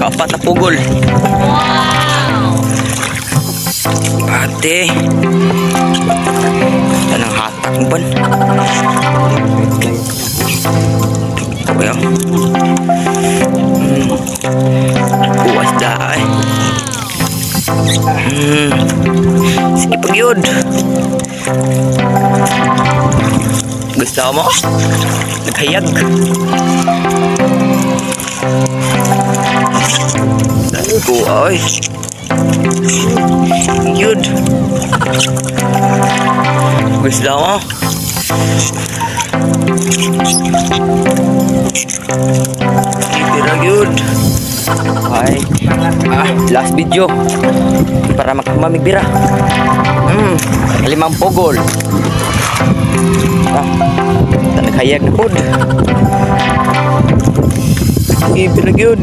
Kaapat na pugol. Ate. Tanang hatak mo pan. Okay, oh. Buwas da ay. Sige pag yun. Gusto mo? Naghayag. Ko ay. Yun. Gusto mo? Tira yun. Ay. Ah, last video. Para makamamig bira. Limang pugol. Ah, naghayag na pod. Sige, bira yun.